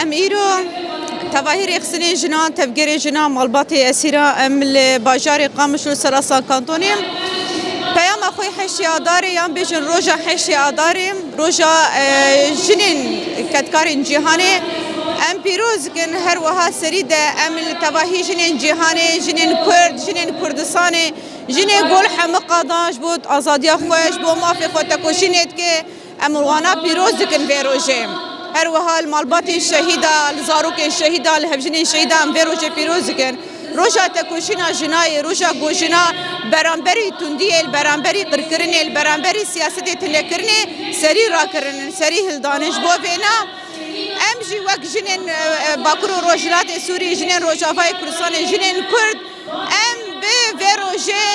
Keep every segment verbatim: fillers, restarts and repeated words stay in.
Em îro tevahî rêxistinên jinan, tevgerê jinan, malbatê esîra, em li bajarê Qamişlo Serasan Kantonê. Peyama xwe heştê Adarê, yan bêjin roja heştê Adarê, roja, e, jinên kedkarên cîhanê, em pîroz dikin. Her wiha serî de em li tevahî jinên cîhanê, jinên Kurd, jinên Kurdistanê, jinê gol hemû qadan ji bo azadiya xwe, ji bo mafê xwe tekoşînê dike. Em wana pîroz dikin vê rojê. Her wiha li malbatên şehîda, li zarokên şehîda, li hevjinên şehîda em vê rojê pîroz dikin. Roja tekoşîna jina ye, roja ku jina beramberî tundiyê, li beramberî qirkirinê, li beramberî siyasetê tunekirinê serî rakirinin, serî hildanin. Ji bo vêna em jî wek jinên, e, e, Bakur û Rojhilatê Sûrî, jinên Rojavayê Kurdistanê, jinên Kurd, em bi vê rojê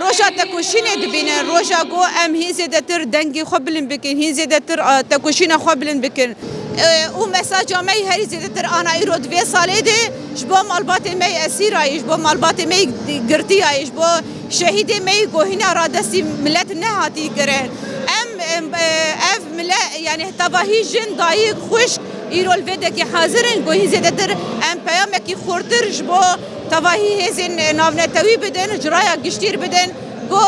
roja tekoşînê dibînin, roja ku em hîn zêdetir dengê xwe bilind bikin, hîn zêdetir, a, tekoşîna xwe bilind bikin. E, û mesaja me yî herî zêdetir ana îro di vê salê de ji bo malbatê me yê esîra yî, ji bo malbatê me yî girtiya yî, ji bo şehîdê me yî ku hîna radestî milet nehatî kirin. Em, em, e, ev mile, yani tevahî jin, dayik, xwişk îro li vê dekê hazir in ku hîn zêdetir em peyamekî xurtir ji bo tevahî hêzên, e, navnetewî bidin, ji raya giştî re bidin, ku,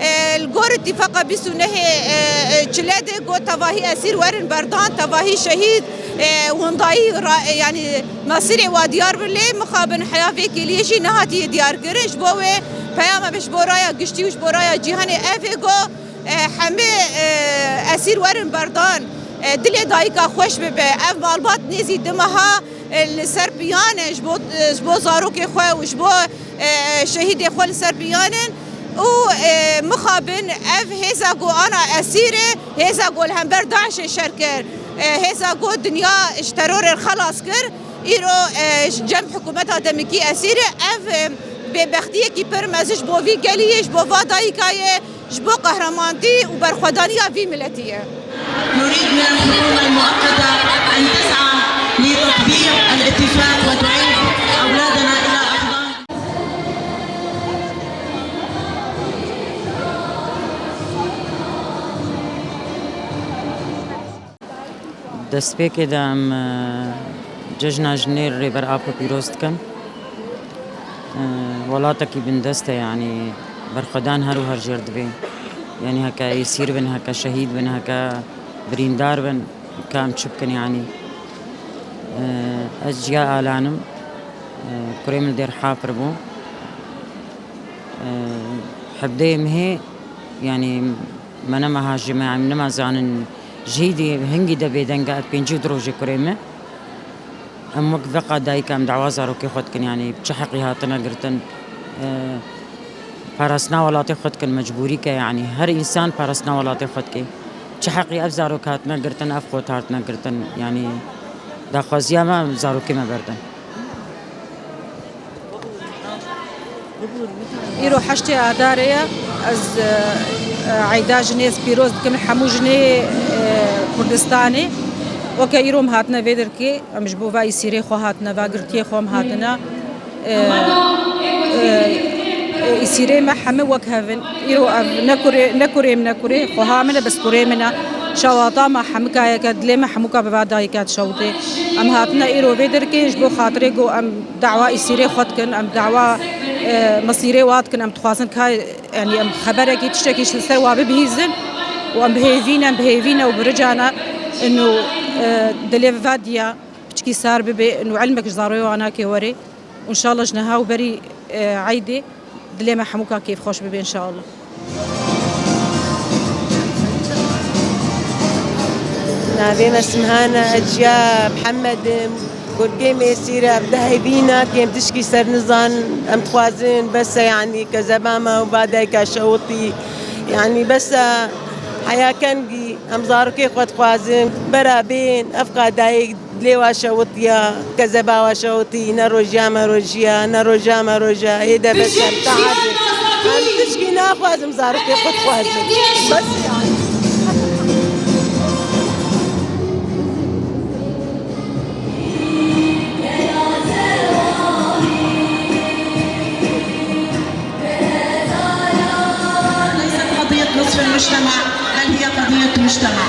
e, li gor îtîfaqa bîst û nehê, e, e, çile de ku tevahî esîr werin berdan, tevahî şehîd, e, windayî ra-, e, yanî mesîrê wa diyar bin, lê mixabin heya vê kêliyê jî nehatiye diyar kirin. Ji bo wê peyama me ji bo raya giştî û ji bo raya cîhanê ev ê ku, e, hemî, e, esîr werin berdan, e, dilê dayika xweş bibe. Ev malbat nêzî du meha, e, li ser piyan e, ji bo, e, ji bo zarokê xwe û ji bo, e, şehîdê xwe li ser piyan in. Û, e, mixabin ev hêza ku ana esîrê, hêza ku li hember DAIŞê şer kir, e, hêza ku dinya ji terorê xelas kir, îro, e, ji cem hikûmeta demikî esîrê. Ev, e, bêbextiyekî pir mezin ji bo vî geliyê, ji bo va dayika ye. Ji bo qehremanî û berxwedaniya vî miletî ye. نريد من الحكومة المؤقتة أن تسعى لتطبيق الاتفاق وتعيد أولادنا إلى أحضان. Destpêkê de em, e, cejna jinê li Rêber Apo pîroz dikin. E, welatekî bindest e, yanî berxwedan her û her jêr divê. Yanî heke êsîr bin, heke şehîd bin, heke birîndar bin, ka em çi bikin yanî. E, ez Ciya Alan im. E, kurê min li Dêrhafir bû. E, hebdeyê mehê, yanî me nema hajî me, em nema zanin, jî dî hingî de bêdeng e, ev pêncî û du rojê kurê me. Em wek veqa dayika em dawa zarokê xwe dikin, yanî bi çi heqî hatine girtin, e, parastina welatê xwe dikin, mecbûrî ke, yanî her însan parastina welatê xwe dike. Çi heqî ev zarok hatine girtin, ev qot hatine girtin, yanî daxwaziya me zarokê me berdin. Îro heştê Adarê ye. Ez, e, e, eyda jinê ez pîroz dikim li hemû jinê, e, Kurdistanê. Weke îro em hatine vê derkê, em ji bo va îsîrê xwe hatine, va girtiyê xwe em hatine. E, e, e, îsîrê me heme wek hev in. Îro ev ne kurê, ne kurê min, ne kurê xweha min e, bes kurê min e. Şewata me hemika yek e, dilê me hemûka bi va dayika dişewitê. Em hatine îro vê derkê ji bo xatirê ku em dawa îsîrê xwe dikin, em dawa, e, mesîrê wa dikin, em dixwazin ka, yanî em xeberekî, tiştekî ji ser wa bibihîzin û em bi hêvî ne, em bi hêvî ne û bi rica ne. Ino, e, dilê va diya piçkî sar bibe, ino ilmek ji zaroyê wa nake were. Înşallah ji niha û berî, e, eydê dilê me hemûka kêfxweş bibe înşallah. Navê me Simhan e, ez Ciya Mihemed im. Kurkê me êsîr e, em di hêvî ne, kêm tişkî ser nizan. Em dixwazin bes e, yanî kezeba me û va dayika şewitî. Yanî bes e, heya kengî, em zarokê xwe dixwazin. Bera bên, ev qadayê Dilê wa şewitiya, kezeba wa şewitî, ne rojiya me rojiya, ne roja me roja, ê de bes em taet. Em tişkî naxwazim, zarokê xwe dixwazim. Bes yani. ليست قضية نصف المجتمع، بل هي قضية مجتمع.